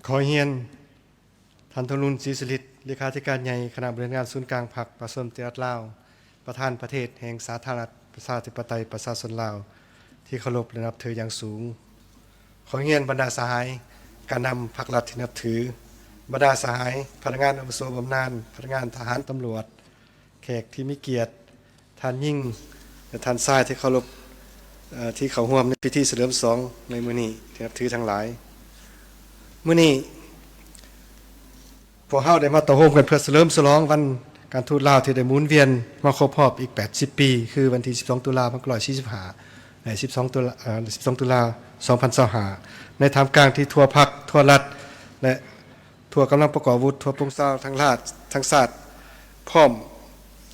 ຂໍຮຽນ ທ່ານ ທອງລຸນ ສີສຸລິດ ເລຂາທິການໃຫຍ່ຄະນະບໍລິຫານງານສູນກາງພັກປະຊາຊົນປະຕິວັດລາວ, ປະທານປະເທດແຫ່ງສາທາລະນະລັດ ປະຊາທິປະໄຕ ປະຊາຊົນລາວ ທີ່ເຄົາລົບ ແລະ ນັບຖືຢ່າງສູງ. ຂໍຮຽນບັນດາສະຫາຍການນຳພັກລັດທີ່ນັບຖື, ບັນດາສະຫາຍພະນັກງານອາວຸໂສບຳນານ, ພະນັກງານທະຫານ, ຕຳຫຼວດ, ແຂກທີ່ມີກຽດ, ທ່ານຍິງ ແລະ ທ່ານຊາຍທີ່ເຄົາລົບ, ເອີ່ ທີ່ເຂົ້າຮ່ວມໃນພິທີສະເຫຼີມສະຫຼອງໃນມື້ນີ້ ທີ່ນັບຖືທັງຫຼາຍ. ມື້ນີ້ ພວກເຮົາໄດ້ມາເຕົ້າໂຮມກັນເພື່ອສະເຫຼີມສະຫຼອງວັນການທູດລາວທີ່ໄດ້ໝູນວຽນມາຄົບຮອບອີກແປດສິບປີ, ຄືວັນທີສິບສອງ ຕຸລາ ພັນເກົ້າຮ້ອຍສີ່ສິບຫ້າ ແລະ ສິບສອງ ຕຸລາ ເອີ່ ສິບສອງ ຕຸລາ ສອງພັນຊາວຫ້າ ໃນທ່າມກາງທີ່ທົ່ວພັກ, ທົ່ວລັດ ແລະ ທົ່ວກຳລັງປະກອບອາວຸດ, ທົ່ວປວງຊາວທັງລາດ ທັງຊາດ ພ້ອມ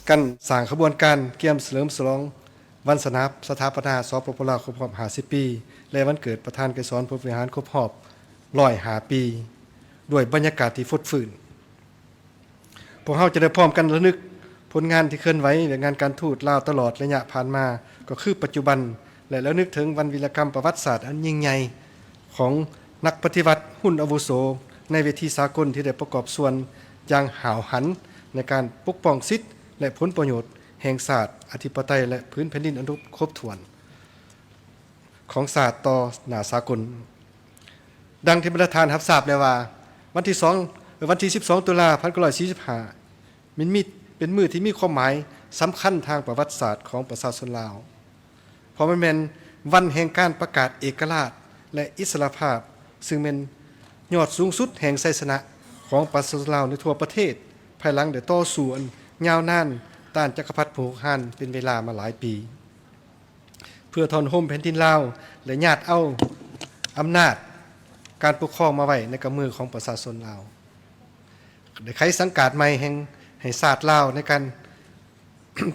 ກັນສ້າງຂະບວນການກຽມສະເຫຼີມສະຫຼອງວັນສະໜາ ສະຖາປະນາ ສປປ ລາວ ຄົບຮອບຫ້າສິບປີ ແລະ ວັນເກີດປະທານໄກສອນ ພົມວິຫານ ຄົບຮອບຮ້ອຍຫ້າປີ ດ້ວຍບັນຍາກາດທີ່ຟົດຟື້ນ. ພວກເຮົາຈະໄດ້ພ້ອມກັນລະນຶກຜົນງານທີ່ເຄື່ອນໄຫວວຽກງານການທູດລາວຕະຫຼອດໄລຍະຜ່ານມາ ກໍຄືປັດຈຸບັນ ແລະ ລະນຶກເຖິງວັນວີລະກຳປະຫວັດສາດອັນຍິ່ງໃຫຍ່ຂອງນັກປະຕິວັດຮຸ່ນອາວຸໂສໃນເວທີສາກົນທີ່ໄດ້ປະກອບສ່ວນຢ່າງຫ້າວຫັນໃນການປົກປ້ອງສິດ ແລະ ຜົນປະໂຫຍດແຫ່ງຊາດ, ອະທິປະໄຕ ແລະ ພື້ນແຜ່ນດິນອັນຄົບຖ້ວນຂອງຊາດຕໍ່ໜ້າສາກົນ. ດັ່ງທີ່ບັນດາທ່ານຮັບຊາບແລ້ວວ່າ ວັນທີສອງ ວັນທີສິບສອງ ຕຸລາ ພັນເກົ້າຮ້ອຍສີ່ສິບຫ້າ ແມ່ນມີ ເປັນມື້ທີ່ມີຄວາມໝາຍສຳຄັນທາງປະຫວັດສາດຂອງປະຊາຊົນລາວ, ເພາະມັນແມ່ນວັນແຫ່ງການປະກາດເອກະລາດ ແລະ ອິດສະຫຼະພາບ, ຊຶ່ງແມ່ນຍອດສູງສຸດແຫ່ງໄຊຊະນະຂອງປະຊາຊົນລາວໃນທົ່ວປະເທດ, ພາຍຫຼັງໄດ້ຕໍ່ສູ້ອັນຍາວນານຕ້ານຈັກກະພັດຜູ້ຮຸກຮານເປັນເວລາມາຫຼາຍປີ. ເພື່ອທ້ອນໂຮມແຜ່ນດິນລາວ ແລະ ຍາດເອົາອຳນາດການປົກຄອງມາໄວ້ໃນກຳມືຂອງປະຊາຊົນລາວ, ໄດ້ໄຂສັງກາດໃໝ່ແຫ່ງໃຫ້ຊາດລາວໃນການ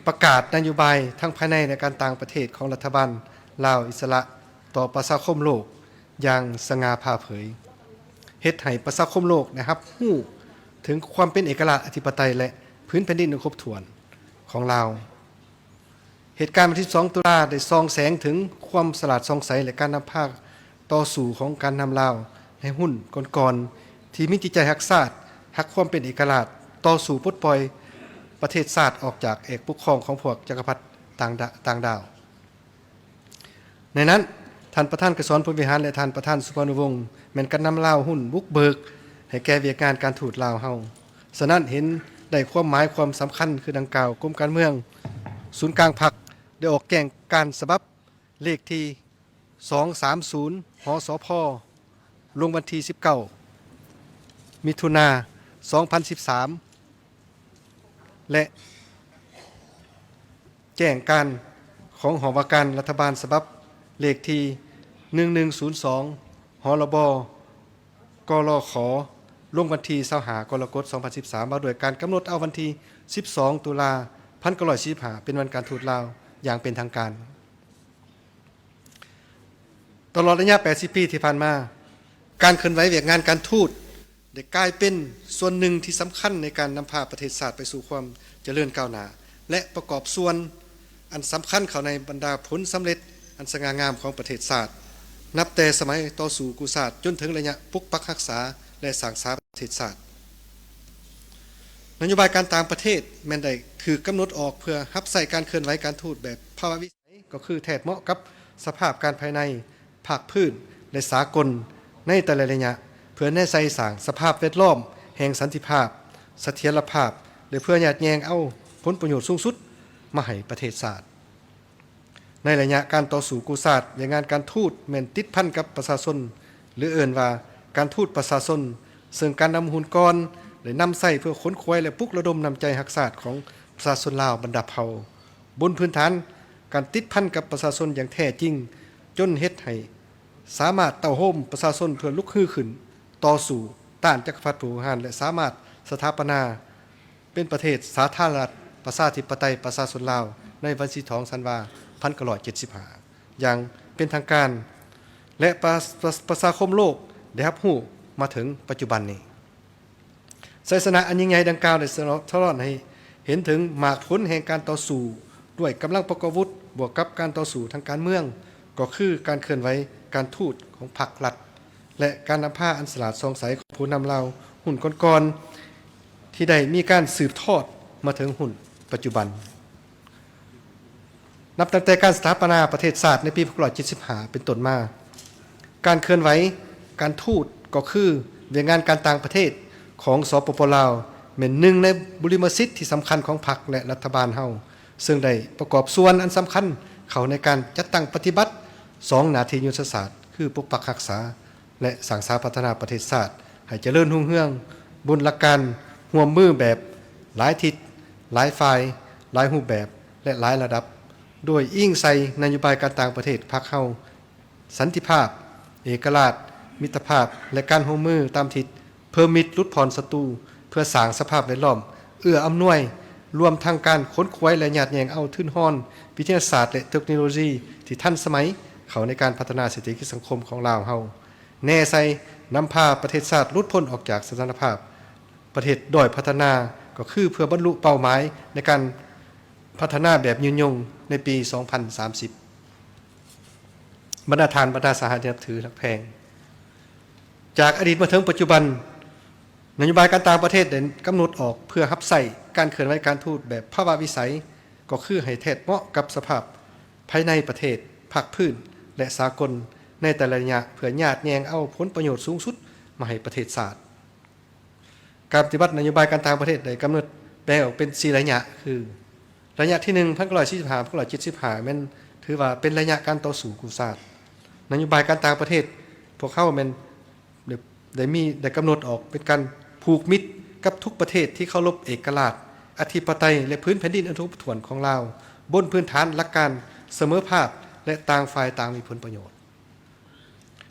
ປະກາດນະໂຍບາຍທັງພາຍໃນ ແລະ ການຕ່າງປະເທດຂອງລັດຖະບານລາວອິດສະຫຼະຕໍ່ປະຊາຄົມໂລກຢ່າງສະຫງ່າຜ່າເຜີຍ, ເຮັດໃຫ້ປະຊາຄົມໂລກໄດ້ຮັບຮູ້ເຖິງຄວາມເປັນເອກະລາດ, ອະທິປະໄຕ ແລະ ພື້ນແຜ່ນດິນອັນຄົບຖ້ວນຂອງລາວ. ເຫດການວັນທີສິບສອງ ຕຸລາ ໄດ້ສ່ອງແສງເຖິງຄວາມສະຫຼາດສ່ອງໃສ ແລະ ການນຳພາຕໍ່ສູ້ຂອງການນຳລາວໃນຮຸ່ນກ່ອນໆ ທີ່ມີຈິດໃຈຮັກຊາດ, ຮັກຄວາມເປັນເອກະລາດ, ຕໍ່ສູ້ປົດປ່ອຍປະເທດຊາດອອກຈາກແອກປົກຄອງຂອງພວກຈັກກະພັດຕ່າງດາ ຕ່າງດາວ. ໃນນັ້ນ, ທ່ານປະທານໄກສອນ ພົມວິຫານ ແລະ ທ່ານປະທານ ສຸພານຸວົງ ແມ່ນການນຳລາວຮຸ່ນບຸກເບີກໃຫ້ແກ່ວຽກງານການທູດລາວເຮົາ. ສະນັ້ນເຫັນໄດ້ຄວາມໝາຍຄວາມສຳຄັນຄືດັ່ງກ່າວ, ກົມການເມືອງສູນກາງພັກໄດ້ອອກແຈ້ງການສະບັບເລກທີສອງສາມສູນ ຫສພ ລົງວັນທີສິບເກົ້າ ມິຖຸນາ ສອງພັນສິບສາມ ແລະ ແຈ້ງການຂອງຫໍວ່າການລັດຖະບານສະບັບເລກທີໜຶ່ງໜຶ່ງສູນສອງ ຫລບ ກລຂ ລົງວັນທີຊາວຫ້າ ກໍລະກົດ ສອງພັນສິບສາມ ວ່າດ້ວຍການກຳນົດເອົາວັນທີສິບສອງ ຕຸລາ ພັນເກົ້າຮ້ອຍສີ່ສິບຫ້າ ເປັນວັນການທູດລາວຢ່າງເປັນທາງການ. ຕະຫຼອດໄລຍະແປດສິບປີທີ່ຜ່ານມາ, ການເຄື່ອນໄຫວວຽກງານການທູດ ໄດ້ກາຍເປັນສ່ວນໜຶ່ງທີ່ສຳຄັນໃນການນຳພາປະເທດຊາດໄປສູ່ຄວາມຈະເລີນກ້າວໜ້າ ແລະ ປະກອບສ່ວນອັນສຳຄັນເຂົ້າໃນບັນດາຜົນສຳເລັດອັນສະຫງ່າງາມຂອງປະເທດຊາດ, ນັບແຕ່ສະໄໝຕໍ່ສູ້ກູ້ຊາດຈົນເຖິງໄລຍະປົກປັກຮັກສາ ແລະ ສ້າງສາປະເທດຊາດ. ນະໂຍບາຍການຕ່າງປະເທດແມ່ນໄດ້ຖືກກຳນົດອອກເພື່ອຮັບໃຊ້ການເຄື່ອນໄຫວການທູດແບບພາວະວິ ກໍຄືແທດເໝາະກັບສະພາບການພາຍໃນ, ພາກພື້ນ ແລະ ສາກົນໃນແຕ່ລະໄລຍະ, ເພື່ອແນໃສ່ສ້າງສະພາບແວດລ້ອມແຫ່ງສັນຕິພາບ, ສະຖຽນລະພາບ ແລະ ເພື່ອຍາດແຍ່ງເອົາຜົນປະໂຫຍດສູງສຸດມາໃຫ້ປະເທດຊາດ. ໃນໄລຍະການຕໍ່ສູ້ກູ້ຊາດ, ວຽກງານການທູດແມ່ນຕິດພັນກັບປະຊາຊົນ ຫຼື ເອີ້ນວ່າການທູດປະຊາຊົນ, ເຊິ່ງການນຳຮຸ່ນກ່ອນໄດ້ນຳໃຊ້ເພື່ອຂົນຂວາຍ ແລະ ປຸກລະດົມນ້ຳໃຈຮັກຊາດຂອງປະຊາຊົນລາວບັນດາເຜົ່າ. ບົນພື້ນຖານການຕິດພັນກັບປະຊາຊົນຢ່າງແທ້ຈິງ, ຈົນເຮັດໃຫ້ສາມາດເຕົ້າໂຮມປະຊາຊົນເພື່ອລຸກຮືຂຶ້ນຕໍ່ສູ້ຕ້ານຈັກກະພັດຜູ້ຮຸກຮານ ແລະ ສາມາດສະຖາປະນາເປັນປະເທດສາທາລະນະລັດ ປະຊາທິປະໄຕ ປະຊາຊົນລາວ ໃນວັນທີສອງ ທັນວາ ພັນເກົ້າຮ້ອຍເຈັດສິບຫ້າ ຢ່າງເປັນທາງການ ແລະ ປະ ປະ ປະຊາຄົມໂລກໄດ້ຮັບຮູ້ມາເຖິງປັດຈຸບັນນີ້. ໄຊຊະນະອັນຍິ່ງໃຫຍ່ດັ່ງກ່າວໄດ້ສະທ້ອນໃຫ້ເຫັນເຖິງໝາກຜົນແຫ່ງການຕໍ່ສູ້ດ້ວຍກຳລັງປະກອບອາວຸດ ບວກກັບການຕໍ່ສູ້ທາງການເມືອງ, ກໍຄືການເຄື່ອນໄຫວການທູດຂອງພັກລັດ ແລະ ການນຳພາອັນສະຫຼາດສ່ອງໃສຂອງຜູ້ນຳລາວຮຸ່ນກ່ອນໆ ທີ່ໄດ້ມີການສືບທອດມາເຖິງຮຸ່ນປັດຈຸບັນ. ນັບຕັ້ງແຕ່ການສະຖາປະນາປະເທດຊາດໃນປີພັນເກົ້າຮ້ອຍເຈັດສິບຫ້າເປັນຕົ້ນມາ, ການເຄື່ອນໄຫວການທູດ ກໍຄືວຽກງານການຕ່າງປະເທດຂອງ ສປປ ລາວ ແມ່ນໜຶ່ງໃນບຸລິມະສິດທີ່ສຳຄັນຂອງພັກ ແລະ ລັດຖະບານເຮົາ, ເຊິ່ງໄດ້ປະກອບສ່ວນອັນສຳຄັນເຂົ້າໃນການຈັດຕັ້ງປະຕິບັດສອງໜ້າທີ່ຍຸດທະສາດ ຄືປົກປັກຮັກສາ ແລະ ສ້າງສາພັດທະນາປະເທດຊາດໃຫ້ຈະເລີນຮຸ່ງເຮືອງ ບົນຫຼັກການຮ່ວມມືແບບຫຼາຍທິດ, ຫຼາຍຝ່າຍ, ຫຼາຍຮູບແບບ ແລະ ຫຼາຍລະດັບ, ໂດຍອີງໃສ່ນະໂຍບາຍການຕ່າງປະເທດພັກເຮົາ, ສັນຕິພາບ, ເອກະລາດ, ມິດຕະພາບ ແລະ ການຮ່ວມມືຕາມທິດ, ເພີ່ມມິດ, ຫຼຸດຜ່ອນສັດຕູ ເພື່ອສ້າງສະພາບແວດລ້ອມເອື້ອອຳນວຍ, ລວມທັງການຂົນຂວາຍ ແລະ ຍາດແຍ່ງເອົາທຶນຮອນ, ວິທະຍາສາດ ແລະ ເຕັກໂນໂລຊີທີ່ທັນສະໄໝເຂົ້າໃນການພັດທະນາເສດຖະກິດສັງຄົມຂອງລາວເຮົາ. ແນໃສ່ນຳພາປະເທດຊາດຫຼຸດພົ້ນອອກຈາກສະຖານະພາບປະເທດດ້ອຍພັດທະນາ ກໍຄືເພື່ອບັນລຸເປົ້າໝາຍໃນການພັດທະນາແບບຍືນຍົງໃນປີສອງພັນສາມສິບ. ບັນດາທ່ານ ບັນດາສະຫາຍທີ່ນັບຖືຮັກແພງ, ຈາກອະດີດມາເຖິງປັດຈຸບັນ, ນະໂຍບາຍການຕ່າງປະເທດໄດ້ກຳນົດອອກເພື່ອຮັບໃຊ້ການເຄື່ອນໄຫວການທູດແບບພາວະວິໄສ, ກໍຄືໃຫ້ແທດເໝາະກັບສະພາບ ພາຍໃນປະເທດ, ພາກພື້ນ ແລະ ສາກົນ ໃນແຕ່ລະໄລຍະ ເພື່ອຍາດແຍ່ງເອົາຜົນປະໂຫຍດສູງສຸດມາໃຫ້ປະເທດຊາດ. ການປະຕິບັດນະໂຍບາຍການຕ່າງປະເທດໄດ້ກຳນົດແບ່ງອອກເປັນສີ່ໄລຍະ ຄື ໄລຍະທີໜຶ່ງ ພັນເກົ້າຮ້ອຍສີ່ສິບຫ້າ ພັນເກົ້າຮ້ອຍເຈັດສິບຫ້າ ແມ່ນຖືວ່າເປັນໄລຍະການຕໍ່ສູ້ກູ້ຊາດ. ນະໂຍບາຍການຕ່າງປະເທດພວກເຮົາແມ່ນ ໄດ້ ໄດ້ມີ ໄດ້ກຳນົດອອກເປັນການຜູກມິດກັບທຸກປະເທດທີ່ເຄົາລົບເອກະລາດ, ອະທິປະໄຕ ແລະ ພື້ນແຜ່ນດິນອັນທົບຖ້ວນຂອງລາວ, ບົນພື້ນຖານຫຼັກການສະເໝີພາບ ແລະ ຕ່າງຝ່າຍຕ່າງມີຜົນປະໂຫຍດ.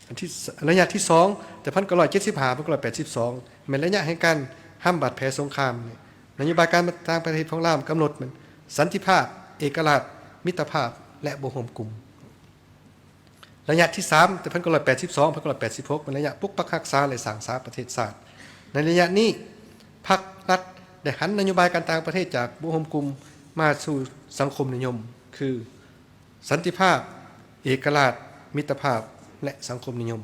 ອັນທີ ໄລຍະທີສອງ ແຕ່ພັນເກົ້າຮ້ອຍເຈັດສິບຫ້າ ພັນເກົ້າຮ້ອຍແປດສິບສອງ ແມ່ນໄລຍະແຫ່ງການຫ້າມບາດແຜສົງຄາມ. ນະໂຍບາຍການຕ່າງປະເທດຂອງລາວກຳນົດແມ່ນສັນຕິພາບ, ເອກະລາດ, ມິດຕະພາບ ແລະ ບໍ່ຮ່ວມກຸ່ມ. ໄລຍະທີສາມ ແຕ່ພັນເກົ້າຮ້ອຍແປດສິບສອງ ພັນເກົ້າຮ້ອຍແປດສິບຫົກ ແມ່ນໄລຍະປົກປັກຮັກສາ ແລະ ສ້າງສາປະເທດຊາດ. ໃນໄລຍະນີ້ ພັກລັດໄດ້ຫັນນະໂຍບາຍການຕ່າງປະເທດຈາກບໍ່ຮ່ວມກຸ່ມມາສູ່ສັງຄົມນິຍົມ ຄື ສັນຕິພາບ, ເອກະລາດ, ມິດຕະພາບ ແລະ ສັງຄົມນິຍົມ.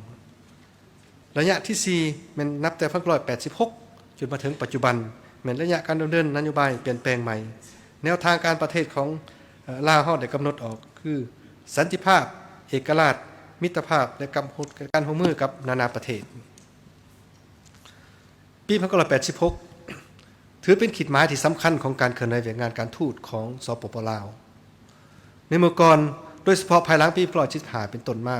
ໄລຍະທີສີ່ ແມ່ນນັບແຕ່ພັນເກົ້າຮ້ອຍແປດສິບຫົກ ຈົນມາເຖິງປັດຈຸບັນ ແມ່ນໄລຍະການດຳເນີນນະໂຍບາຍປ່ຽນແປງໃໝ່. ແນວທາງການປະເທດຂອງ ເອີ ລາວເຮົາໄດ້ກຳນົດອອກຄື ສັນຕິພາບ, ເອກະລາດ, ມິດຕະພາບ ແລະ ການຮ່ວມມືກັບນານາປະເທດ. ປີພັນເກົ້າຮ້ອຍແປດສິບຫົກ ຖືເປັນຂີດໝາຍທີ່ສຳຄັນຂອງການເຄື່ອນໄຫວວຽກງານການທູດຂອງ ສປປ ລາວ ໃນເມື່ອກ່ອນ, ໂດຍສະເພາະພາຍຫຼັງປີໜຶ່ງພັນເກົ້າຮ້ອຍເຈັດສິບຫ້າເປັນຕົ້ນມາ.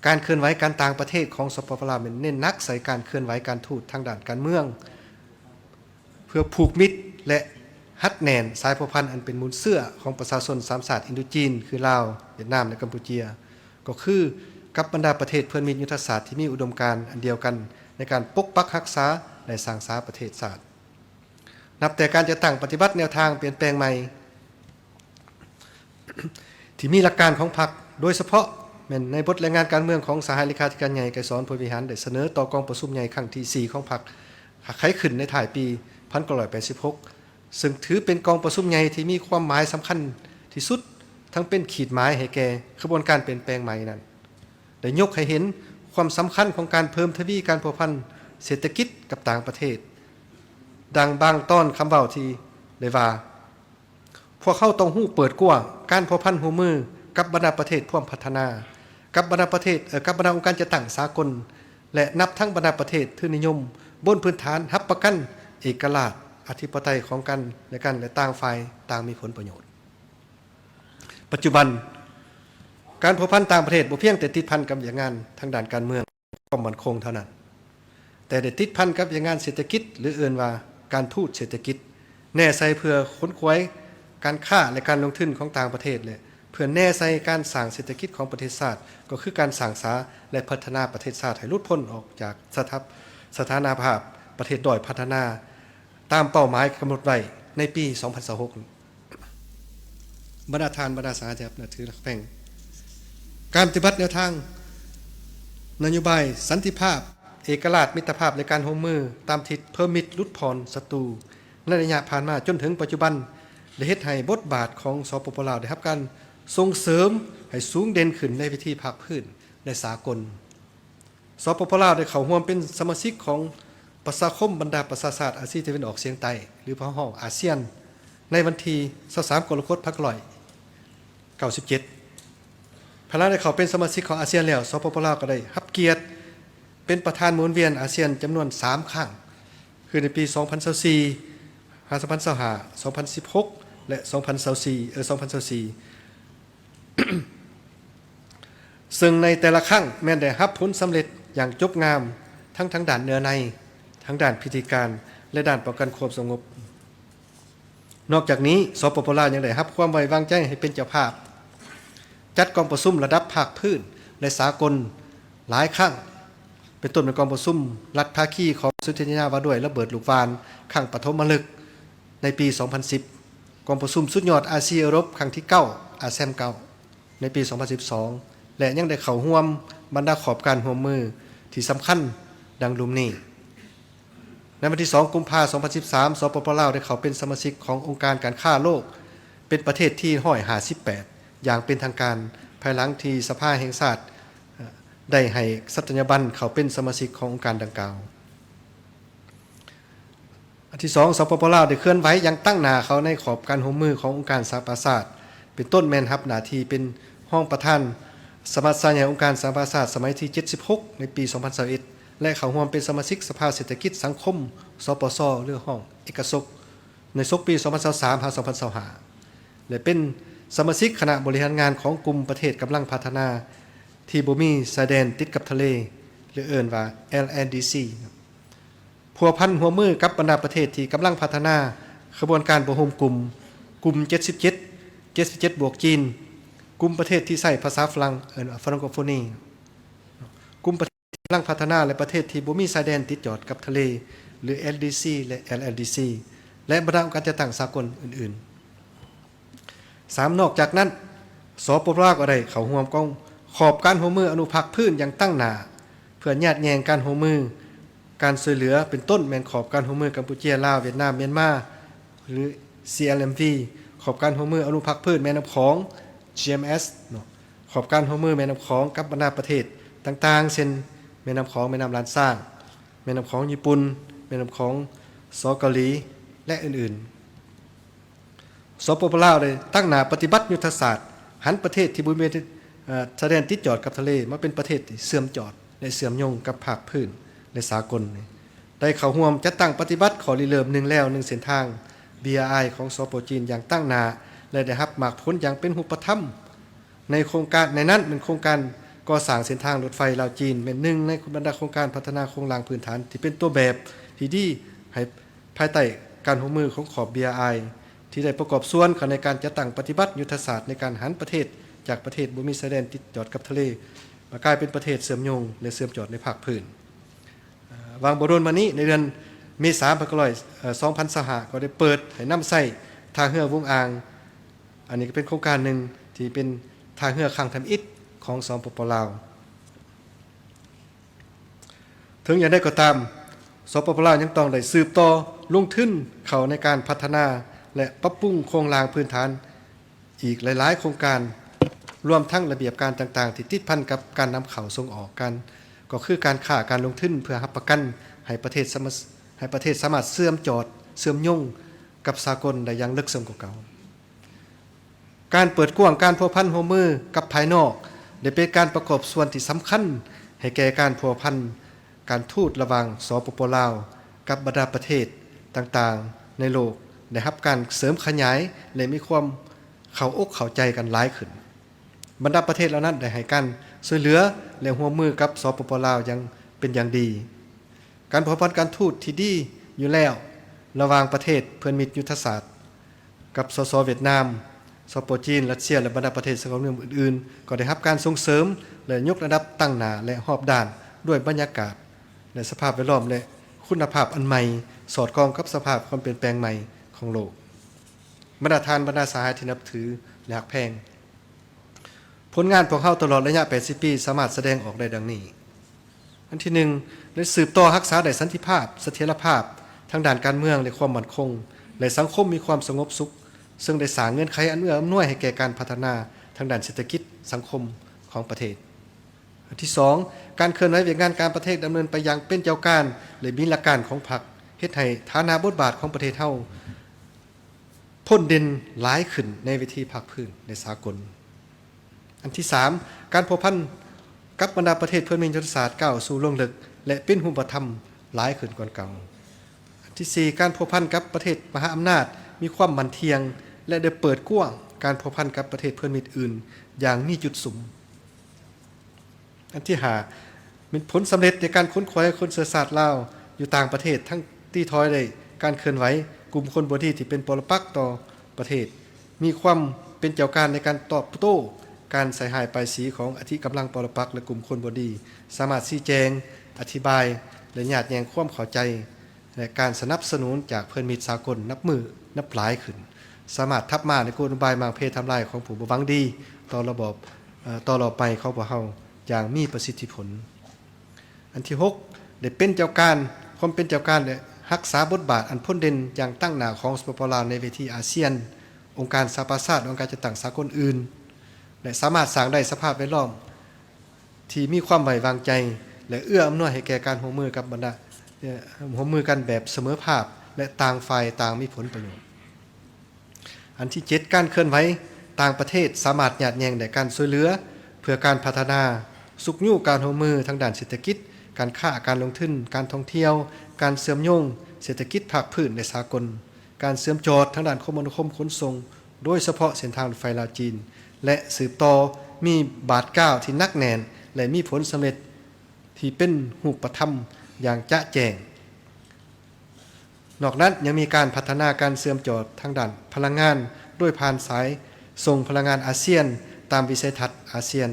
ການເຄື່ອນໄຫວການຕ່າງປະເທດຂອງ ສປປ ລາວ ແມ່ນເນັ້ນໜັກໃສ່ການເຄື່ອນໄຫວການທູດທາງດ້ານການເມືອງ ເພື່ອຜູກມິດ ແລະ ຮັດແໜ້ນສາຍພົວພັນອັນເປັນມູນເຊື້ອຂອງປະຊາຊົນສາມຊາດອິນໂດຈີນ ຄື ລາວ, ຫວຽດນາມ ແລະ ກຳປູເຈຍ ກໍຄືກັບບັນດາປະເທດເພື່ອນມິດຍຸດທະສາດທີ່ມີອຸດົມການອັນດຽວກັນໃນການປົກປັກຮັກສາ ແລະ ສ້າງສາປະເທດຊາດ. ນັບແຕ່ການຈັດຕັ້ງປະຕິບັດແນວທາງປ່ຽນແປງໃໝ່ ທີ່ມີຫຼັກການຂອງພັກ, ໂດຍສະເພາະແມ່ນໃນບົດລາຍງານການເມືອງຂອງສະຫາຍເລຂາທິການໃຫຍ່ ໄກສອນ ພົມວິຫານ ໄດ້ສະເໜີຕໍ່ກອງປະຊຸມໃຫຍ່ຄັ້ງທີສີ່ຂອງພັກ ໄຂຂຶ້ນໃນທ້າຍປີໜຶ່ງພັນເກົ້າຮ້ອຍແປດສິບຫົກ ເຊິ່ງຖືເປັນກອງປະຊຸມໃຫຍ່ທີ່ມີຄວາມໝາຍສຳຄັນທີ່ສຸດ, ທັງເປັນຂີດໝາຍໃຫ້ແກ່ຂະບວນການປ່ຽນແປງໃໝ່ນັ້ນ. ໄດ້ຍົກໃຫ້ເຫັນຄວາມສຳຄັນຂອງການເພີ່ມທະວີການພົວພັນເສດຖະກິດກັບຕ່າງປະເທດ. ດັ່ງບາງຕອນຄຳເວົ້າທີ່ໄດ້ວ່າ, ພວກເຮົາຕ້ອງຮູ້ເປີດກວ້າງການພົວພັນຮ່ວມມືກັບບັນດາປະເທດພວມພັດທະນາ, ກັບບັນດາປະເທດ, ເອີ, ກັບບັນດາອົງການຈັດຕັ້ງສາກົນ ແລະ ນັບທັງບັນດາປະເທດທຶນນິຍົມ, ບົນພື້ນຖານຮັບປະກັນເອກະລາດ, ອະທິປະໄຕຂອງກັນແລະກັນ ແລະ ຕ່າງຝ່າຍຕ່າງມີຜົນປະໂຫຍດ. ປັດຈຸບັນ, ການພົວພັນຕ່າງປະເທດບໍ່ພຽງແຕ່ຕິດພັນກັບວຽກງານທາງດ້ານການເມືອງ, ຄວາມໝັ້ນຄົງເທົ່ານັ້ນ, ແຕ່ໄດ້ຕິດພັນກັບວຽກງານເສດຖະກິດ ຫຼື ເອີ້ນວ່າການທູດເສດຖະກິດ, ແນໃສ່ເພື່ອຂົນຂວາຍການຄ້າ ແລະ ການລົງທຶນຂອງຕ່າງປະເທດ ແລະ ເພື່ອແນໃສ່ການສ້າງເສດຖະກິດຂອງປະເທດຊາດ, ກໍຄືການສ້າງສາ ແລະ ພັດທະນາປະເທດຊາດໃຫ້ຫຼຸດພົ້ນອອກຈາກສະຖາບ, ສະຖານະພາບປະເທດດ້ອຍພັດທະນາ ຕາມເປົ້າໝາຍກຳນົດໄວ້ໃນປີສອງພັນຊາວຫົກ. ບັນດາທ່ານ ບັນດາສະຫາຍທີ່ນັບຖືຮັກແພງ, ການປະຕິບັດແນວທາງນະໂຍບາຍສັນຕິພາບ, ເອກະລາດ, ມິດຕະພາບ ແລະ ການຮ່ວມມືຕາມທິດເພີ່ມມິດ, ຫຼຸດຜ່ອນສັດຕູ ໃນໄລຍະຜ່ານມາຈົນເຖິງປັດຈຸບັນ ໄດ້ເຮັດໃຫ້ບົດບາດຂອງ ສປປ ລາວ ໄດ້ຮັບການສົ່ງເສີມໃຫ້ສູງເດັ່ນຂຶ້ນໃນເວທີພາກພື້ນ ແລະ ສາກົນ. ສປປ ລາວ ໄດ້ເຂົ້າຮ່ວມເປັນສະມາຊິກຂອງປະຊາຄົມບັນດາປະຊາຊາດອາຊີຕາເວັນອອກສຽງໃຕ້ ຫຼືພວກເຮົາຮ້ອງອາຊຽນ ໃນວັນທີຊາວສາມ ກໍລະກົດ ພັນເກົ້າຮ້ອຍເກົ້າສິບເຈັດ. ພາຍຫຼັງໄດ້ເຂົ້າເປັນສະມາຊິກຂອງອາຊຽນແລ້ວ, ສປປ ລາວ ກໍໄດ້ຮັບກຽດເປັນປະທານໝູນວຽນອາຊຽນຈຳນວນສາມຄັ້ງ, ຄືໃນປີສອງພັນຊາວສີ່ ຫາ ສອງພັນຊາວຫ້າ, ສອງພັນສິບຫົກ ແລະ ສອງພັນຊາວສີ່ ເອີ ສອງພັນຊາວສີ່ ເຊິ່ງໃນແຕ່ລະຄັ້ງແມ່ນໄດ້ຮັບຜົນສຳເລັດຢ່າງຈົບງາມ ທັງທາງດ້ານເນື້ອໃນ, ທາງດ້ານພິທີການ ແລະ ດ້ານປ້ອງກັນຄວາມສະຫງົບ. ນອກຈາກນີ້, ສປປ ລາວ ຍັງໄດ້ຮັບຄວາມໄວ້ວາງໃຈໃຫ້ເປັນເຈົ້າພາບຈັດກອງປະຊຸມລະດັບພາກພື້ນ ແລະ ສາກົນຫຼາຍຄັ້ງ, ເປັນຕົ້ນແມ່ນກອງປະຊຸມລັດພາຄີຂອງສົນທິສັນຍາວ່າດ້ວຍລະເບີດລູກຫວ່ານຄັ້ງປະຖົມມະລຶກໃນປີສອງພັນສິບ, ກອງປະຊຸມສຸດຍອດອາຊີເອີຣົບຄັ້ງທີເກົ້າ ອາແຊມເກົ້າ ໃນປີສອງພັນສິບສອງ ແລະ ຍັງໄດ້ເຂົ້າຮ່ວມບັນດາຂອບການຮ່ວມມືທີ່ສຳຄັນດັ່ງລຸ່ມນີ້. ໃນວັນທີສອງ ກຸມພາ ສອງພັນສິບສາມ ສປປ ລາວ ໄດ້ເຂົ້າເປັນສະມາຊິກຂອງອົງການການຄ້າໂລກ ເປັນປະເທດທີຮ້ອຍຫ້າສິບແປດ ຢ່າງເປັນທາງການ ພາຍຫຼັງທີ່ສະພາແຫ່ງຊາດ ເອີ ໄດ້ໃຫ້ສັດຕະຍາບັນເຂົ້າເປັນສະມາຊິກຂອງອົງການດັ່ງກ່າວ. ອັນທີສອງ, ສປປ ລາວ ໄດ້ເຄື່ອນໄຫວຢ່າງຕັ້ງໜ້າເຂົ້າໃນຂອບການຮ່ວມມືຂອງອົງການສະຫະປະຊາຊາດ, ເປັນຕົ້ນແມ່ນຮັບໜ້າທີ່ເປັນຮອງປະທານສະມັດຊາໃຫຍ່ອົງການສະຫະປະຊາຊາດສະໄໝທີເຈັດສິບຫົກ ໃນປີສອງພັນຊາວເອັດ ແລະ ເຂົ້າຮ່ວມເປັນສະມາຊິກສະພາເສດຖະກິດສັງຄົມ ສປຊ ຫຼື ຫ້ອງເອກະສົກ ໃນສົກປີສອງພັນຊາວສາມ ຫາ ສອງພັນຊາວຫ້າ ແລະ ເປັນສະມາຊິກຄະນະບໍລິຫານງານຂອງກຸ່ມປະເທດກຳລັງພັດທະນາທີ່ບໍ່ມີຊາຍແດນຕິດກັບທະເລ ຫຼື ເອີ້ນວ່າ ແອລແອນດີຊີ. ພົວພັນຮ່ວມມືກັບບັນດາປະເທດທີ່ກຳລັງພັດທະນາ, ຂະບວນການບໍ່ໂຮມກຸ່ມ, ກຸ່ມເຈັດສິບເຈັດ, ເຈັດສິບເຈັດບວກຈີນ, ກຸ່ມປະເທດທີ່ໃຊ້ພາສາຝຣັ່ງ ເອີ້ນວ່າ Francophonie, ກຸ່ມປະເທດກຳລັງພັດທະນາ ແລະ ປະເທດທີ່ບໍ່ມີຊາຍແດນຕິດຈອດກັບທະເລ ຫຼື ແອລດີຊີ ແລະ ແອລແອນດີຊີ ແລະ ບັນດາອົງການຈັດຕັ້ງສາກົນອື່ນໆ. ສາມ, ນອກຈາກນັ້ນ, ສປປ ລາວ ກໍໄດ້ເຂົ້າຮ່ວມກອງຂອບການຮ່ວມມືອະນຸພາກພື້ນຢ່າງຕັ້ງໜ້າ ເພື່ອຍາດແຍ່ງການຮ່ວມມືການຊ່ວຍເຫຼືອ, ເປັນຕົ້ນແມ່ນຂອບການຮ່ວມມືກຳປູເຈຍ, ລາວ, ຫວຽດນາມ, ມຽນມາ ຫຼື ຊີແອລເອັມວີ, ຂອບການຮ່ວມມືອະນຸພາກພື້ນແມ່ນ້ຳຂອງ ຈີເອັມເອສ ເນາະ, ຂອບການຮ່ວມມືແມ່ນ້ຳຂອງກັບບັນດາປະເທດຕ່າງໆ ເຊັ່ນ ແມ່ນ້ຳຂອງແມ່ນ້ຳລ້ານຊ້າງ, ແມ່ນ້ຳຂອງຍີ່ປຸ່ນ, ແມ່ນ້ຳຂອງ ສ ເກົາຫຼີ ແລະ ອື່ນໆ. ສປປ ລາວ ໄດ້ຕັ້ງໜ້າປະຕິບັດຍຸດທະສາດ ຫັນປະເທດທີ່ບໍ່ມີ ເອີ ຊາຍແດນຕິດຈອດກັບທະເລ ມາເປັນປະເທດທີ່ເຊື່ອມຈອດ ແລະ ເຊື່ອມໂຍງກັບພາກພື້ນ ແລະ ສາກົນ, ໄດ້ເຂົ້າຮ່ວມຈັດຕັ້ງປະຕິບັດຂໍ້ລິເລີ່ມໜຶ່ງແລວໜຶ່ງເສັ້ນທາງ ບີອາໄອ ຂອງ ສປ ຈີນ ຢ່າງຕັ້ງໜ້າ ແລະ ໄດ້ຮັບໝາກຜົນຢ່າງເປັນຮູບປະທຳ. ໃນໂຄງການ ໃນນັ້ນແມ່ນໂຄງການກໍ່ສ້າງເສັ້ນທາງລົດໄຟລາວ-ຈີນ ແມ່ນໜຶ່ງໃນບັນດາໂຄງການພັດທະນາໂຄງລ່າງພື້ນຖານທີ່ເປັນຕົວແບບທີ່ດີໃຫ້ພາຍໃຕ້ການຮ່ວມມືຂອງຂອບ ບີອາໄອ ທີ່ໄດ້ປະກອບສ່ວນເຂົ້າໃນການຈັດຕັ້ງປະຕິບັດຍຸດທະສາດໃນການຫັນປະເທດຈາກປະເທດບໍ່ມີຊາຍແດນຕິດຈອດກັບທະເລ ມາກາຍເປັນປະເທດເຊື່ອມໂຍງ ແລະ ເຊື່ອມຈອດໃນພາກພື້ນ. ເອີ ຫວ່າງບໍ່ດົນມານີ້, ໃນເດືອນເມສາ ພັນເກົ້າຮ້ອຍ ເອີ ສອງພັນຊາວຫ້າ ກໍໄດ້ເປີດໃຫ້ນຳໃຊ້ທ່າເຮືອຫວຸງອ່າງ. ອັນນີ້ກໍເປັນໂຄງການໜຶ່ງທີ່ເປັນທ່າເຮືອຄັ້ງທຳອິດຂອງ ສປປ ລາວ. ເຖິງຢ່າງໃດກໍຕາມ, ສປປ ລາວ ຍັງຕ້ອງໄດ້ສືບຕໍ່ລົງທຶນເຂົ້າໃນການພັດທະນາ ແລະ ປັບປຸງໂຄງລ່າງພື້ນຖານ ອີກຫຼາຍໆໂຄງການ, ລວມທັງລະບຽບການຕ່າງໆທີ່ຕິດພັນກັບການນຳເຂົ້າສົ່ງອອກ, ການ ກໍຄືການຄ້າການລົງທຶນ ເພື່ອຮັບປະກັນໃຫ້ປະເທດສາມາດ ໃຫ້ປະເທດສາມາດເຊື່ອມຈອດ, ເຊື່ອມໂຍງກັບສາກົນໄດ້ຢ່າງເລິກເຊິ່ງກວ່າເກົ່າ. ການເປີດກວ້າງການພົວພັນຮ່ວມມືກັບພາຍນອກ ໄດ້ເປັນການປະກອບສ່ວນທີ່ສຳຄັນໃຫ້ແກ່ການພົວພັນ ການທູດລະຫວ່າງ ສປປ ລາວ ກັບບັນດາປະເທດຕ່າງໆໃນໂລກ ໄດ້ຮັບການເສີມຂະຫຍາຍ ແລະ ມີຄວາມເຂົ້າອົກເຂົ້າໃຈກັນຫຼາຍຂຶ້ນ. ບັນດາປະເທດເຫຼົ່ານັ້ນໄດ້ໃຫ້ການຊ່ວຍເຫຼືອ ແລະ ຮ່ວມມືກັບ ສປປ ລາວ ຢ່າງເປັນຢ່າງດີ. ການພົວພັນການທູດທີ່ດີຢູ່ແລ້ວລະຫວ່າງປະເທດເພື່ອນມິດຍຸດທະສາດ ກັບ ສສ ຫວຽດນາມ, ສປ ຈີນ, ຣັດເຊຍ ແລະ ບັນດາປະເທດສັງຄົມນິຍົມອື່ນໆ ກໍໄດ້ຮັບການສົ່ງເສີມ ແລະ ຍົກລະດັບຕັ້ງໜ້າ ແລະ ຮອບດ້ານ ດ້ວຍບັນຍາກາດ ແລະ ສະພາບແວດລ້ອມ ແລະ ຄຸນນະພາບອັນໃໝ່ ສອດຄ່ອງກັບສະພາບຄວາມປ່ຽນແປງໃໝ່ຂອງໂລກ. ບັນດາທ່ານ, ບັນດາສະຫາຍທີ່ນັບຖື ແລະ ຮັກແພງ, ຜົນງານພວກເຮົາຕະຫຼອດໄລຍະແປດສິບປີ ສາມາດສະແດງອອກໄດ້ດັ່ງນີ້. ອັນທີໜຶ່ງ, ໄດ້ສືບຕໍ່ຮັກສາໄດ້ສັນຕິພາບ, ສະຖຽນລະພາບທາງດ້ານການເມືອງ ແລະ ຄວາມໝັ້ນຄົງ, ແລະ ສັງຄົມມີຄວາມສະຫງົບສຸກ, ເຊິ່ງໄດ້ສ້າງເງື່ອນໄຂອັນເອື້ອອຳນວຍໃຫ້ແກ່ການພັດທະນາທາງດ້ານເສດຖະກິດສັງຄົມຂອງປະເທດ. ອັນທີສອງ, ການເຄື່ອນໄຫວວຽກງານການປະເທດດຳເນີນໄປຢ່າງເປັນເຈົ້າການ ແລະ ມີຫຼັກການຂອງພັກ ເຮັດໃຫ້ຖານະບົດບາດຂອງປະເທດເຮົາພົ້ນເດັ່ນຫຼາຍຂຶ້ນໃນເວທີພາກພື້ນ ແລະ ສາກົນ. ອັນທີສາມ, ການພົວພັນກັບບັນດາປະເທດເພື່ອນມິດຍຸດທະສາດກ້າວສູ່ລວງເລິກ ແລະ ເປັນຮູບປະທຳຫຼາຍຂຶ້ນກວ່າເກົ່າ. ອັນທີສີ່, ການພົວພັນກັບປະເທດມະຫາອຳນາດມີຄວາມໝັ້ນທ່ຽງ ແລະ ໄດ້ເປີດກວ້າງການພົວພັນກັບປະເທດເພື່ອນມິດອື່ນຢ່າງມີຈຸດສຸມ. ອັນທີຫ້າ, ມີຜົນສຳເລັດໃນການຂົນຂວາຍຄົນເຊື້ອຊາດລາວຢູ່ຕ່າງປະເທດ ທັງຕີຖອຍໄດ້ການເຄື່ອນໄຫວກຸ່ມຄົນບໍ່ດີທີ່ເປັນປໍລະປັກຕໍ່ປະເທດ, ມີຄວາມເປັນເຈົ້າການໃນການຕອບໂຕ້ການໃສ່ຮ້າຍປ້າຍສີຂອງອະທິກຳລັງປໍລະປັກ ແລະ ກຸ່ມຄົນບໍ່ດີ, ສາມາດຊີ້ແຈງ, ອະທິບາຍ ແລະ ຍາດແຍ່ງຄວາມເຂົ້າໃຈ ແລະ ການສະໜັບສະໜູນຈາກເພື່ອນມິດສາກົນນັບມື້ນັບຫຼາຍຂຶ້ນ, ສາມາດທັບມ້ານໃນກົນນະໂຍບາຍໝາກເພທຳລາຍຂອງຜູ້ບໍ່ຫວັງດີຕໍ່ລະບອບ, ເອີ່, ຕໍ່ລະບອບໃໝ່ຂອງພວກເຮົາຢ່າງມີປະສິດທິຜົນ. ອັນທີຫົກ, ໄດ້ເປັນເຈົ້າການ, ຄວາມເປັນເຈົ້າການ ແລະ ຮັກສາບົດບາດອັນພົ້ນເດັ່ນຢ່າງຕັ້ງໜ້າຂອງ ສປປ ລາວ ໃນເວທີອາຊຽນ, ອົງການສະຫະປະຊາຊາດ, ອົງການຈັດຕັ້ງສາກົນອື່ນ ແລະ ສາມາດສ້າງໄດ້ສະພາບແວດລ້ອມ ທີ່ມີຄວາມໄວ້ວາງໃຈ ແລະ ເອື້ອອຳນວຍໃຫ້ແກ່ການຮ່ວມມືກັບບັນດາ, ເອີ່, ຮ່ວມມືກັນແບບສະເໝີພາບ ແລະ ຕ່າງຝ່າຍຕ່າງມີຜົນປະໂຫຍດ. ອັນທີເຈັດ, ການເຄື່ອນໄຫວຕ່າງປະເທດສາມາດຍາດແຍ່ງໄດ້ການຊ່ວຍເຫຼືອເພື່ອການພັດທະນາ, ຊຸກຍູ້ການຮ່ວມມືທາງດ້ານເສດຖະກິດ, ການຄ້າ, ການລົງທຶນ, ການທ່ອງທ່ຽວ, ການເຊື່ອມໂຍງເສດຖະກິດພາກພື້ນ ແລະ ສາກົນ. ການເຊື່ອມຈອດທາງດ້ານຄົມມະນາຄົມຂົນສົ່ງ, ໂດຍສະເພາະເສັ້ນທາງລົດໄຟລາວ-ຈີນ ແລະ ສືບຕໍ່ມີບາດກ້າວທີ່ໜັກແໜ້ນ ແລະ ມີຜົນສຳເລັດທີ່ເປັນຮູບປະທຳຢ່າງຈະແຈ້ງ. ນອກນັ້ນຍັງມີການພັດທະນາການເຊື່ອມຈອດທາງດ້ານພະລັງງານ ໂດຍຜ່ານສາຍສົ່ງພະລັງງານອາຊຽນ ຕາມວິໄສທັດອາຊຽນ,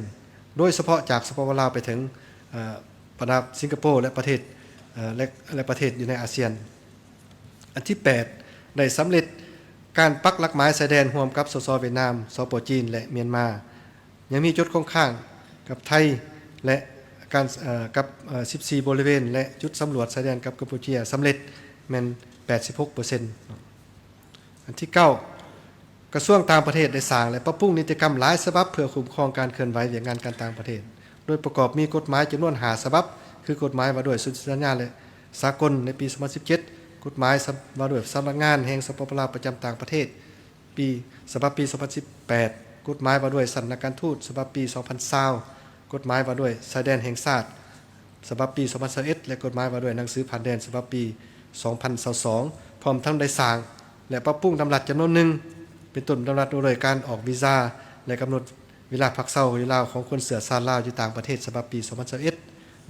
ໂດຍສະເພາະຈາກ ສປປ ລາວ ໄປເຖິງ, ເອີ່, ບັນດາສິງກະໂປ ແລະ ປະເທດ, ເອີ່, ແລະ ແລະ ປະເທດຢູ່ໃນອາຊຽນ. ອັນທີແປດ, ໄດ້ສຳເລັດການປັກຫຼັກໝາຍຊາຍແດນຮ່ວມກັບ ສສ ຫວຽດນາມ, ສປ ຈີນ ແລະ ມຽນມາ. ຍັງມີຈຸດຄົງຄ້າງກັບໄທ ແລະ ການ, ເອີ່, ກັບ, ເອີ່, ສິບສີ່ບໍລິເວນ ແລະ ຈຸດສຳຫຼວດຊາຍແດນກັບກຳປູເຈຍສຳເລັດແມ່ນແປດສິບຫົກເປີເຊັນ. ອັນທີເກົ້າ, ກະຊວງຕ່າງປະເທດໄດ້ສ້າງ ແລະ ປັບປຸງນິຕິກຳຫຼາຍສະບັບເພື່ອຄຸ້ມຄອງການເຄື່ອນໄຫວວຽກງານການຕ່າງປະເທດ, ໂດຍປະກອບມີກົດໝາຍຈຳນວນຫ້າສະບັບ, ຄື ກົດໝາຍວ່າດ້ວຍສົນທິສັນຍາ ແລະ ສາກົນໃນປີສອງພັນສິບເຈັດ, ກົດໝາຍວ່າດ້ວຍສຳນັກງານແຫ່ງ ສປປ ລາວ ປະຈຳຕ່າງປະເທດ ປີ, ສະບັບປີສອງພັນສິບແປດ, ກົດໝາຍວ່າດ້ວຍຊັ້ນນັກການທູດ ສະບັບປີສອງພັນຊາວ, ກົດໝາຍວ່າດ້ວຍຊາຍແດນແຫ່ງຊາດ ສະບັບປີສອງພັນຊາວເອັດ ແລະ ກົດໝາຍວ່າດ້ວຍໜັງສືຜ່ານແດນ ສະບັບປີສອງພັນຊາວສອງ, ພ້ອມທັງໄດ້ສ້າງ ແລະ ປັບປຸງດຳລັດຈຳນວນໜຶ່ງ, ເປັນຕົ້ນດຳລັດວ່າດ້ວຍການອອກວີຊາ ແລະ ກຳນົດເວລາພັກເຊົາຢູ່ລາວຂອງຄົນເຊື້ອຊາດລາວຢູ່ຕ່າງປະເທດ ສະບັບປີສອງພັນຊາວເອັດ,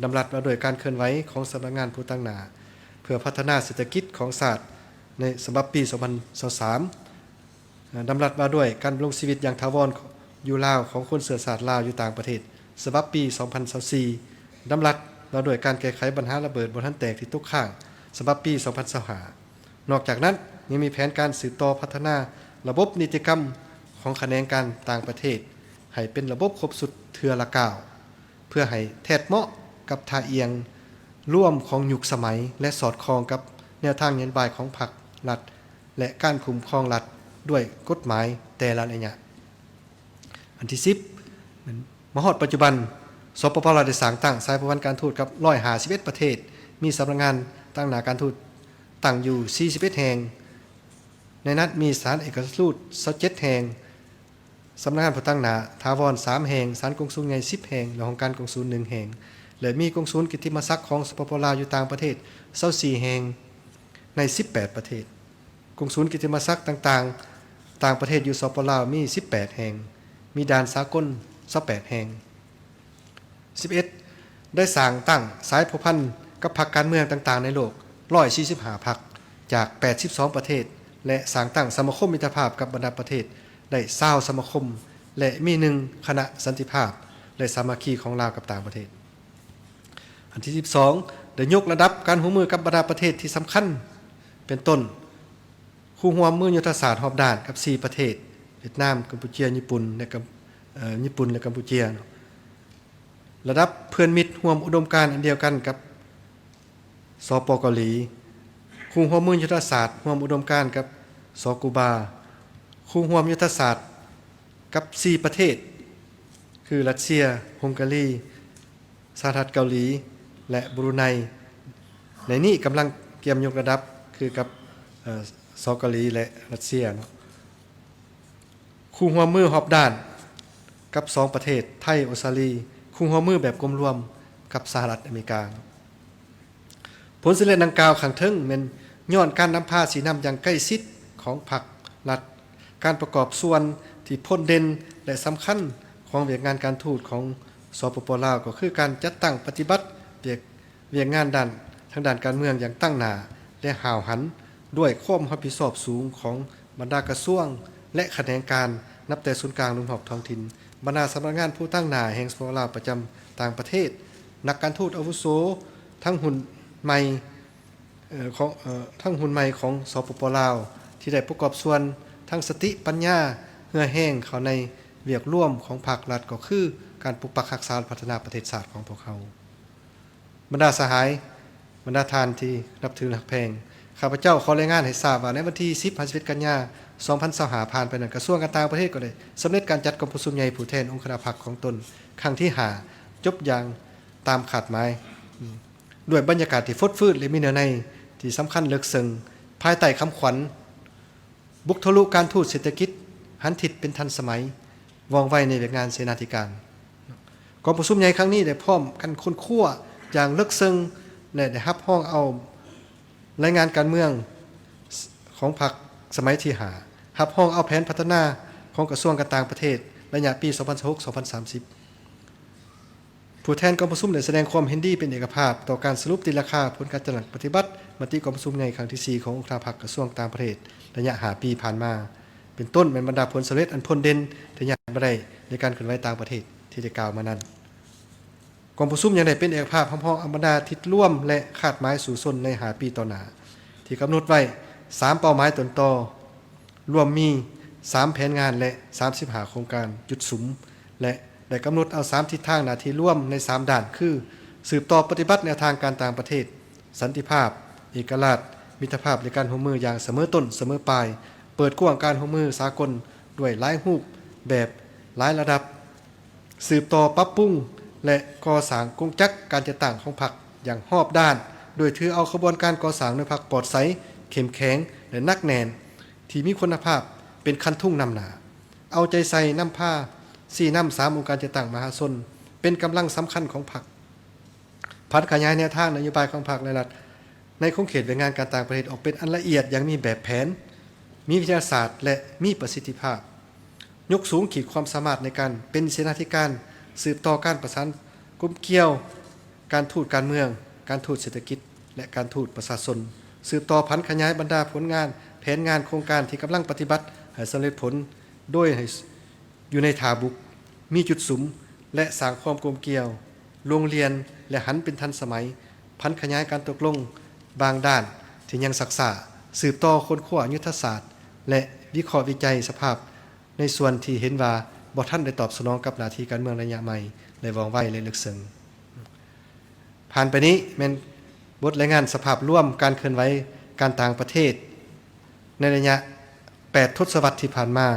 ດຳລັດວ່າດ້ວຍການເຄື່ອນໄຫວຂອງສຳນັກງານຜູ້ຕາງໜ້າເພື່ອພັດທະນາເສດຖະກິດຂອງຊາດ ໃນສະບັບປີສອງພັນຊາວສາມ, ດຳລັດວ່າດ້ວຍການດຳລົງຊີວິດຢ່າງຖາວອນຢູ່ລາວຂອງຄົນເຊື້ອຊາດລາວຢູ່ຕ່າງປະເທດ ສະບັບປີສອງພັນຊາວສີ່, ດຳລັດວ່າດ້ວຍການແກ້ໄຂບັນຫາລະເບີດບໍ່ທັນແຕກທີ່ຕົກຄ້າງ ສະບັບປີສອງພັນຊາວຫ້າ. ນອກຈາກນັ້ນ, ຍັງມີແຜນການສືບຕໍ່ພັດທະນາລະບົບນິຕິກຳຂອງຂະແໜງການຕ່າງປະເທດ ໃຫ້ເປັນລະບົບຄົບຊຸດເທື່ອລະກ້າວ, ເພື່ອໃຫ້ແທດເໝາະກັບທ່າອ່ຽງລວມຂອງຍຸກສະໄໝ ແລະ ສອດຄ່ອງກັບແນວທາງນະໂຍບາຍຂອງພັກລັດ ແລະ ການຄຸ້ມຄອງລັດດ້ວຍກົດໝາຍແຕ່ລະໄລຍະ. ອັນທີສິບ, ມາຮອດປັດຈຸບັນ, ສປປ ລາວ ໄດ້ສ້າງຕັ້ງສາຍພົວພັນການທູດກັບຮ້ອຍຫ້າສິບເອັດປະເທດ, ມີສຳນັກງານຕາງໜ້າການທູດຕັ້ງຢູ່ສີ່ສິບເອັດແຫ່ງ, ໃນນັ້ນມີສະຖານເອກອັຄຄະທູດຊາວເຈັດແຫ່ງ, ສຳນັກງານຜູ້ຕາງໜ້າຖາວອນສາມແຫ່ງ, ສະຖານກົງສູນໃຫຍ່ສິບແຫ່ງ ແລະ ຫ້ອງການກົງສູນໜຶ່ງແຫ່ງ ແລະ ມີກົງສູນກິດຕິມະສັກຂອງ ສປປ ລາວ ຢູ່ຕ່າງປະເທດຊາວສີ່ແຫ່ງ ໃນສິບແປດປະເທດ. ກົງສູນກິດຕິມະສັກຕ່າງໆ ຕ່າງປະເທດຢູ່ ສປປ ລາວ ມີສິບແປດແຫ່ງ, ມີດ່ານສາກົນຊາວແປດແຫ່ງ. ສິບເອັດ, ໄດ້ສ້າງຕັ້ງສາຍພົວພັນກັບພັກການເມືອງຕ່າງໆໃນໂລກຮ້ອຍສີ່ສິບຫ້າພັກ ຈາກແປດສິບສອງປະເທດ ແລະ ສ້າງຕັ້ງສະມາຄົມມິດຕະພາບກັບບັນດາປະເທດໄດ້ຊາວສະມາຄົມ ແລະ ມີໜຶ່ງຄະນະສັນຕິພາບ ແລະ ສາມັກຄີຂອງລາວກັບຕ່າງປະເທດ. ອັນທີສິບສອງ, ໄດ້ຍົກລະດັບການຮ່ວມມືກັບບັນດາປະເທດທີ່ສຳຄັນ ເປັນຕົ້ນ ຄູ່ຮ່ວມມືຍຸດທະສາດຮອບດ້ານກັບສີ່ປະເທດ ຫວຽດນາມ, ກຳປູເຈຍ, ຍີ່ປຸ່ນ ແລະ ກຳ, ເອີ່, ຍີ່ປຸ່ນ ແລະ ກຳປູເຈຍ. ລະດັບເພື່ອນມິດຮ່ວມອຸດົມການອັນດຽວກັນກັບ ສປ ເກົາຫຼີ, ຄູ່ຮ່ວມມືຍຸດທະສາດຮ່ວມອຸດົມການກັບ ສ ກູບາ, ຄູ່ຮ່ວມຍຸດທະສາດກັບສີ່ປະເທດ ຄື ຣັດເຊຍ, ຮົງກາຣີ, ສະຫະລັດເກົາຫຼີ ແລະ ບຣູໄນ. ໃນນີ້ກຳລັງກຽມຍົກລະດັບຄືກັບ ເອີ ສ ເກົາຫຼີ ແລະ ຣັດເຊຍເນາະ. ຄູ່ຮ່ວມມືຮອບດ້ານກັບສອງປະເທດ ໄທ ອົດສະຕາລີ, ຄູ່ຮ່ວມມືແບບກົມລວມກັບສະຫະລັດອາເມລິກາ. ຜົນສຳເລັດດັ່ງກ່າວຂ້າງເທິງແມ່ນຍ້ອນການນຳພາຊີ້ນຳຢ່າງໃກ້ຊິດຂອງພັກລັດ, ການປະກອບສ່ວນທີ່ພົ້ນເດັ່ນ ແລະ ສຳຄັນຂອງວຽກງານການທູດຂອງ ສປປ ລາວ ກໍຄືການຈັດຕັ້ງປະຕິບັດວຽກ ວຽກງານດ້ານ ທາງດ້ານການເມືອງຢ່າງຕັ້ງໜ້າ ແລະ ຫ້າວຫັນ ດ້ວຍຄວາມຮັບຜິດຊອບສູງຂອງບັນດາກະຊວງ ແລະ ຂະແໜງການ ນັບແຕ່ສູນກາງຈົນຮອດທ້ອງຖິ່ນ, ບັນດາສຳນັກງານຜູ້ຕາງໜ້າແຫ່ງ ສປປ ລາວ ປະຈຳຕ່າງປະເທດ, ນັກການທູດອາວຸໂສທັງຮຸ່ນໃໝ່ ເອີ ຂອງ ເອີ ທັງຮຸ່ນໃໝ່ຂອງ ສປປ ລາວ ທີ່ໄດ້ປະກອບສ່ວນທັງສະຕິປັນຍາເຫື່ອແຮງເຂົ້າໃນວຽກລວມຂອງພັກລັດ ກໍຄືການປົກປັກຮັກສາ ແລະ ພັດທະນາປະເທດຊາດຂອງພວກເຮົາ. ບັນດາສະຫາຍ, ບັນດາທ່ານທີ່ນັບຖືຮັກແພງ, ຂ້າພະເຈົ້າຂໍລາຍງານໃຫ້ຊາບວ່າ ໃນວັນທີສິບຫາສິບເອັດກັນຍາ ສອງພັນຊາວຫ້າ ຜ່ານໄປນັ້ນ, ກະຊວງການຕ່າງປະເທດກໍໄດ້ສຳເລັດການຈັດກອງປະຊຸມໃຫຍ່ຜູ້ແທນອົງຄະນະພັກຂອງຕົນຄັ້ງທີຫ້າ ຈົບຢ່າງຕາມຄາດໝາຍ ດ້ວຍບັນຍາກາດທີ່ຟົດຟື້ນ ແລະ ມີເນື້ອໃນທີ່ສຳຄັນເລິກເຊິ່ງ ພາຍໃຕ້ຄຳຂວັນ ບຸກທະລຸການທູດເສດຖະກິດ ຫັນທິດເປັນທັນສະໄໝ ວ່ອງໄວໃນວຽກງານເສນາທິການ. ກອງປະຊຸມໃຫຍ່ຄັ້ງນີ້ໄດ້ພ້ອມກັນຄົ້ນຄວ້າຢ່າງເລິກເຊິ່ງ ແລະ ໄດ້ຮັບຮອງເອົາລາຍງານການເມືອງຂອງພັກສະໄໝທີຫ້າ, ຮັບຮອງເອົາແຜນພັດທະນາຂອງກະຊວງການຕ່າງປະເທດໄລຍະປີສອງພັນຊາວຫົກ ສອງພັນສາມສິບ. ຜູ້ແທນກອງປະຊຸມໄດ້ສະແດງຄວາມເຫັນດີເປັນເອກະພາບຕໍ່ການສະຫຼຸບຕີລາຄາຜົນການຈັດຕັ້ງປະຕິບັດມະຕິກອງປະຊຸມໃຫຍ່ຄັ້ງທີສີ່ຂອງອົງຄະນະພັກກະຊວງຕ່າງປະເທດໄລຍະຫ້າປີຜ່ານມາ, ເປັນຕົ້ນແມ່ນບັນດາຜົນສຳເລັດອັນພົ້ນເດັ່ນທີ່ຍາດບໍ່ໄດ້ໃນການເຄື່ອນໄຫວຕ່າງປະເທດທີ່ໄດ້ກ່າວມານັ້ນ. ກອງປະຊຸມຍັງໄດ້ເປັນເອກະພາບຮັບຮອງເອົາບັນດາທິດລວມ ແລະ ຄາດໝາຍສູ້ຊົນໃນຫ້າປີຕໍ່ໜ້າ ທີ່ກຳນົດໄວ້ສາມເປົ້າໝາຍຕົ້ນຕໍ ລວມມີສາມແຜນງານ ແລະ ສາມສິບຫ້າໂຄງການຈຸດສຸມ ແລະ ໄດ້ກຳນົດເອົາສາມທິດທາງໜ້າທີ່ລວມໃນສາມດ້ານ ຄື ສືບຕໍ່ປະຕິບັດແນວທາງການຕ່າງປະເທດ, ສັນຕິພາບ, ເອກະລາດ, ມິດຕະພາບ ແລະ ການຮ່ວມມືຢ່າງສະເໝີຕົ້ນສະເໝີປາຍ, ເປີດກວ້າງການຮ່ວມມືສາກົນດ້ວຍຫຼາຍຮູບແບບ, ຫຼາຍລະດັບ, ສືບຕໍ່ປັບປຸງ ແລະ ກໍ່ສ້າງກົງຈັກການຈັດຕັ້ງຂອງພັກຢ່າງຮອບດ້ານ, ໂດຍຖືເອົາຂະບວນການກໍ່ສ້າງໜ່ວຍພັກປອດໃສ, ເຂັ້ມແຂງ ແລະ ໜັກແໜ້ນ ທີ່ມີຄຸນນະພາບເປັນຄັນທຸງນຳໜ້າ, ເອົາໃຈໃສ່ນຳພາຊີ້ນຳສາມອົງການຈັດຕັ້ງມະຫາຊົນເປັນກຳລັງສຳຄັນຂອງພັກ, ຜັນຂະຫຍາຍແນວທາງນະໂຍບາຍຂອງພັກ ແລະ ລັດ ໃນຂົງເຂດວຽກງານການຕ່າງປະເທດອອກເປັນອັນລະອຽດຢ່າງມີແບບແຜນ, ມີວິທະຍາສາດ ແລະ ມີປະສິດທິພາບ. ຍົກສູງຂີດຄວາມສາມາດໃນການເປັນເສນາທິການ, ສືບຕໍ່ການປະສານກົມກ່ຽວການທູດການເມືອງ, ການທູດເສດຖະກິດ ແລະ ການທູດປະຊາຊົນ, ສືບຕໍ່ຜັນຂະຫຍາຍບັນດາຜົນງານ, ແຜນງານ, ໂຄງການທີ່ກຳລັງປະຕິບັດໃຫ້ສຳເລັດຜົນ, ໂດຍໃຫ້ ຢູ່ໃນທ່າບຸກ, ມີຈຸດສຸມ ແລະ ສ້າງຄວາມກົມກ່ຽວ, ໂຮງຮຽນ ແລະ ຫັນເປັນທັນສະໄໝ, ຜັນຂະຫຍາຍການຕົກລົງບາງດ້ານທີ່ຍັງຊັກຊ້າ, ສືບຕໍ່ຄົ້ນຄວ້າຍຸດທະສາດ ແລະ ວິເຄາະວິໄຈສະພາບໃນສ່ວນທີ່ເຫັນວ່າບໍ່ທັນໄດ້ຕອບສະໜອງກັບໜ້າທີ່ການເມືອງໄລຍະໃໝ່ໄດ້ວ່ອງໄວ ແລະ ເລິກເຊິ່ງ. ຜ່ານໄປນີ້ແມ່ນບົດລາຍງານສະພາບລວມການເຄື່ອນໄຫວການຕ່າງປະເທດໃນໄລຍະແປດທົດສະວັດທີ່ຜ່ານມາ.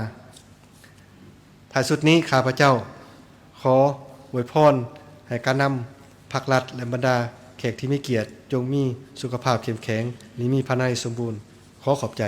ທ້າຍສຸດນີ້ ຂ້າພະເຈົ້າຂໍອວຍພອນໃຫ້ການນຳພັກລັດ ແລະ ບັນດາແຂກທີ່ມີກຽດ ຈົ່ງມີສຸຂະພາບເຂັ້ມແຂງ ແລະ ມີພາຍໃນສົມບູນ. ຂໍຂອບໃຈ.